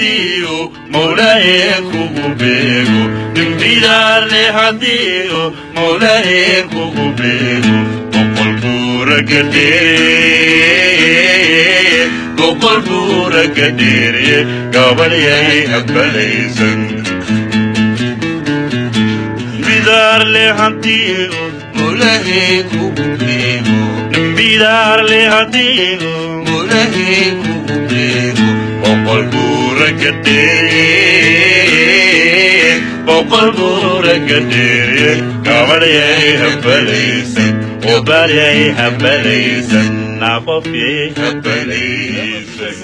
haddii uu Mawlaaye kugu beego, nin bidaarle haddii uu Mawlaaye kugu beego, 100 buura ka dheere, 100 buura ka dheerye, gabalyay habbalaysan. Bidaarle haddii uu Mawlaahe kugu beego, nin bidaarle haddii uu Mawlaahe kugu beego, 100 buura ka dheere, 100 buura ka dheerye, gabalyay habbalaysan, obalyay habbalaysan, naaqofyay habbalaysan.